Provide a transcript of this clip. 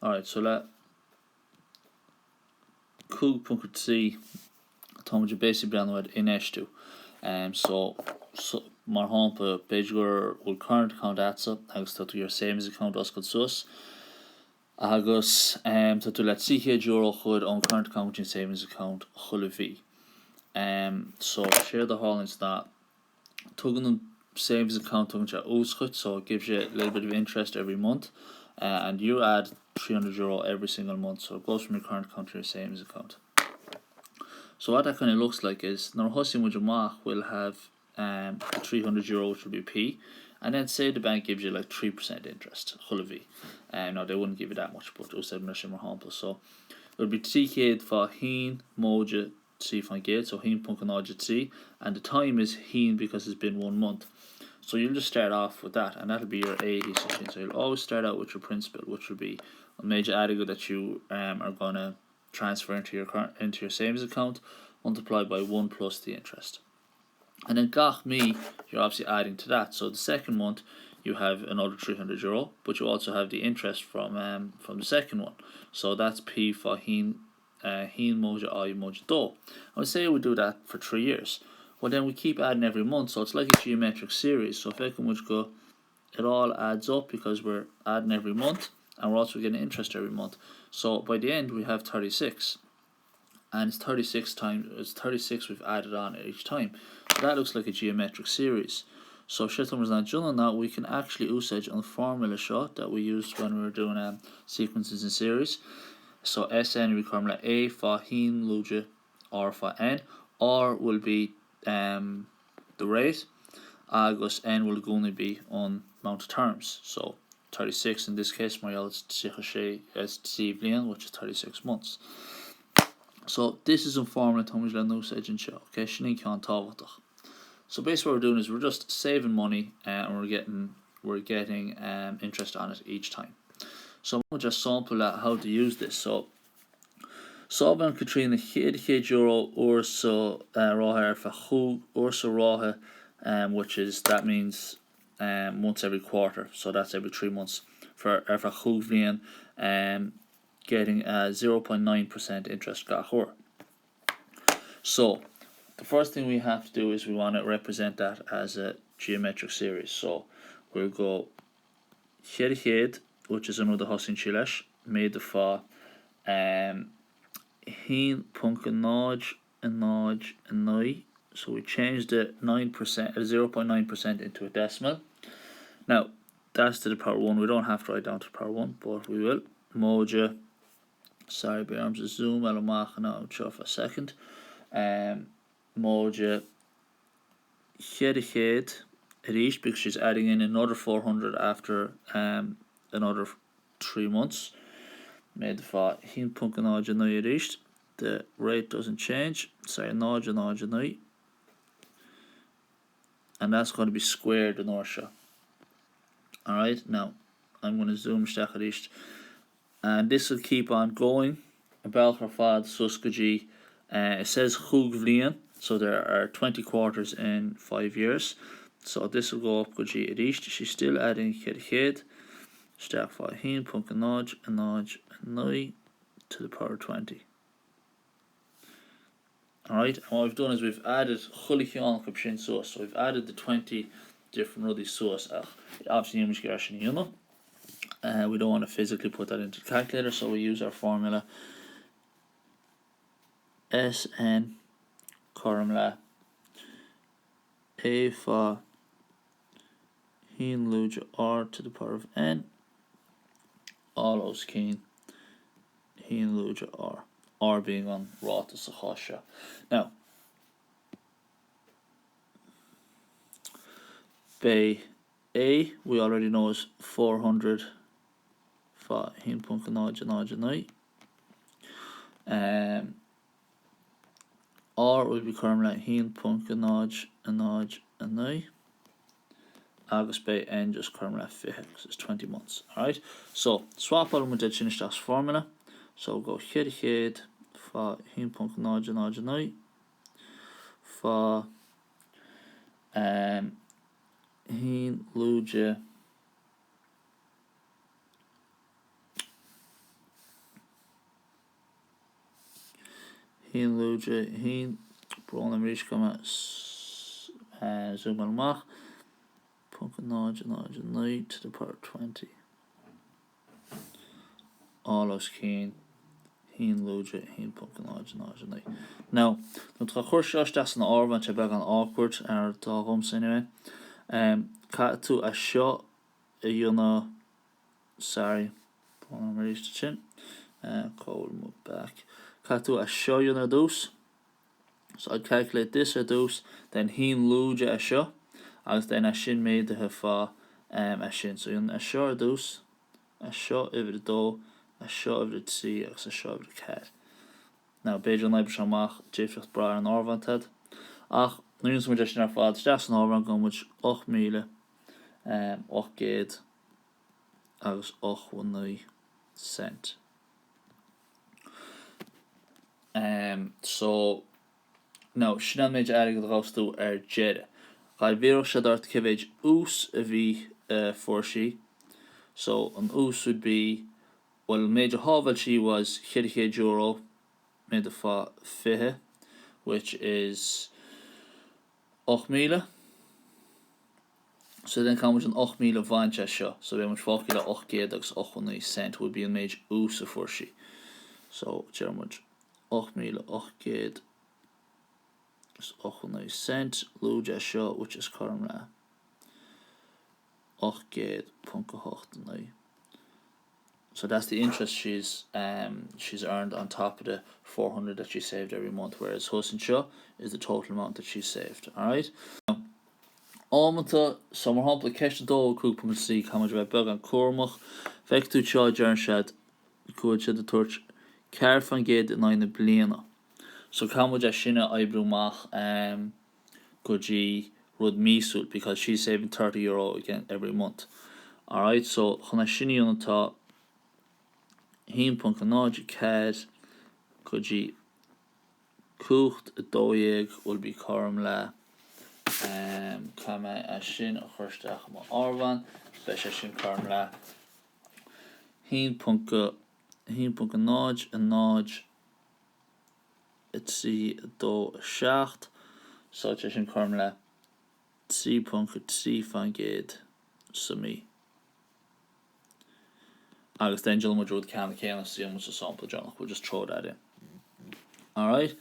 Alright, so le 5.3 tá muid basically breathnú ar infheistiú. Um, so, so, mar shampla, b'fhéidir go bhfuil current account agatsa agus tá tú ar savings account oscailt suas agus um, tá tú le €300 a chur ón current account go dtí an savings account chuile mhí. Um, so, séard a tharlaíonns ná Tugann an savings account tugann sé ús dhuit so it gives you a little bit of interest every month and you add €300 every single month so it goes from your current account to your savings account. So what that kind of looks like is nuair a thosaíonn muid amach we'll have um, the €300 which will be P and then say the bank gives you like 3% interest chuile mhí. Um, now they wouldn't give you that much but úsáid mé sin mar shampla so it would be 300 fá haon móide 3%, so 1.03, and the time is haon because it's been one month. So you'll just start off with that, and that'll be your A thíos ansin. So you'll always start out with your principal, which will be an méid airgid that you um, are going to transfer into your current, into your savings account, multiplied by 1 plus the interest. And then gach mí, you're obviously adding to that. So the second month, you have another €300, but you also have the interest from um, from the second one. So that's P fá haon 1 móide I móide 2. And we say we do that for 3 years. Well then we keep adding every month, so it's like a geometric series. So feiceann muid go it all adds up because we're adding every month and we're also getting interest every month. So by the end we have 36. And it's 36 times it's 36 we've added on each time. So that looks like a geometric series. So séard atá muid ag déanamh ná we can actually úsáid an formula seo that we used when we were doing um, sequences and series. So SN will be cothrom le A fá haon lúide R fá N, R will be um, the rate agus N will i gcónaí be an amount of terms. So 36 in this case mar gheall it's 36 is 3 bhliain which is 36 months. So this is an formula atá muid le n-úsáid anseo, okay? Sin an ceann tábhachtach. So basically what we're doing is we're just saving money uh, and we're getting we're getting um, interest on it each time. So I'm just sampla le how to use this. So sábhálann Caitríona €400 uair sa uh, ráithe ar feadh chúig uair sa ráithe um, which is that means um, once every quarter so that's every 3 months for ar feadh chúig bhliain um, getting a 0.9% interest gach uair. So the first thing we have to do is we want to represent that as a geometric series. So we'll go 400, which is an rud a thosaíonn sí leis, méadaithe fá 1.0 0 9 so we change the 9%, 0.9% into a decimal. Now, that's to the power 1, we don't have to write down to the power 1, but we will. Móide, sorry, beidh ormsa zoomáil amach anseo for a second. Um, móide 400 arís because she's adding in another 400 after um, another 3 months. Méadaithe fá 1.09 arís. The rate doesn't change. Sorry, 0 0 9. And that's going to be squared an uair seo. Alright, now I'm going to zoom isteach arís. And this will keep on going an bealach ar fad suas go dtí it says chúig bhliain so there are 20 quarters in 5 years so this will go up go dtí arís she's still adding 400 isteach fá 1.0 0 9 to the power 20. Alright, and what we've done is we've added chuile cheann acu sin suas, so we've added the 20 different rudaí suas ach obviously níl muid ag iarraidh sin a dhéanamh. Uh, we don't want to physically put that into the calculator, so we use our formula SN cothrom le A fá haon lúide R to the power of N all os cionn haon lúide R, R being an ráta sa chás seo. Now, beidh A, we already know is 400 fá 1.009. Um, R will be cothrom le 1.009 agus beidh N just cothrom le 20 because it's 20 months. Alright, so swapálann muid sin isteach sa formula. So go 400 fá 1.009 fá um, 1 lúide. 1 lúide 1, brón orm arís go mé zoomáil amach, ponc 0 0 9 to the power 20 all os cionn 1 lúide 1.0 0 9. Now, nuair atá cur seo isteach san áireamhán, tá sé beagán awkward, ar dá dhomsa anyway. Um, caithfidh tú é seo a dhéanamh Sorry, brón orm arís ansin. Cá bhfuil mo back? Caithfidh tú é seo a dhéanamh ar dtús. So I'd calculate this ar dtús, then haon lúide é seo, agus then é sin méadaithe fá é sin. So dhéanann é seo ar dtús, é seo uimhir a dó, é seo uimhir a trí agus é seo uimhir a ceathair. Now, b'fhéidir go n-oibreoidh sé amach, difríocht brath ar an áireamhán atá agat. Ach nuair a dhéanann muid é sin ar fad isteach san áireamhán gheobhaidh muid 8,800 agus 89 cent. Um, so, now, sin an méid airgid a gheobhas tú ar deireadh. Dá bhfiafródh siad ort cé mhéid ús a bhí uh, fuair sí, so an ús would be, well, an méid a shábháil sí was €400 méadaithe fá 20, which is 8,000. So then caithfidh muid an 8,000 a bhaint as seo. So beidh muid fágtha le 889 cent would be an méid ús a fuair sí. So deir muid 8,889 cent lúide é seo which is cothrom le 800.89. So that's the interest she's um, she's earned on top of the 400 that she saved every month, whereas thuas anseo is the total amount that she saved. Alright? Amanta, so mar shampla ceist 2, 5.3, caithfidh muid a bheith beagán cúramach. Feicfidh tú anseo deireann siad go bhfuil siad ag tabhairt 4% in aghaidh na bliana. So caithfidh muid é sin a oibriú amach um, go dtí rud míosúil because she's saving €30 again every month. Alright, so chun é sin a dhéanamh tá 1.04 go dtí cumhacht 12 will be cothrom le caithfidh mé é sin a chur isteach i mo áireamhán, beidh sé sin cothrom le 1.1.0 3 2 7 so tá sé sin cothrom le 3.3% sa mí. Agus then déanann muid rud ceannann céanna so déanann muid sa sampla deireanach, we'll just throw that in. Alright?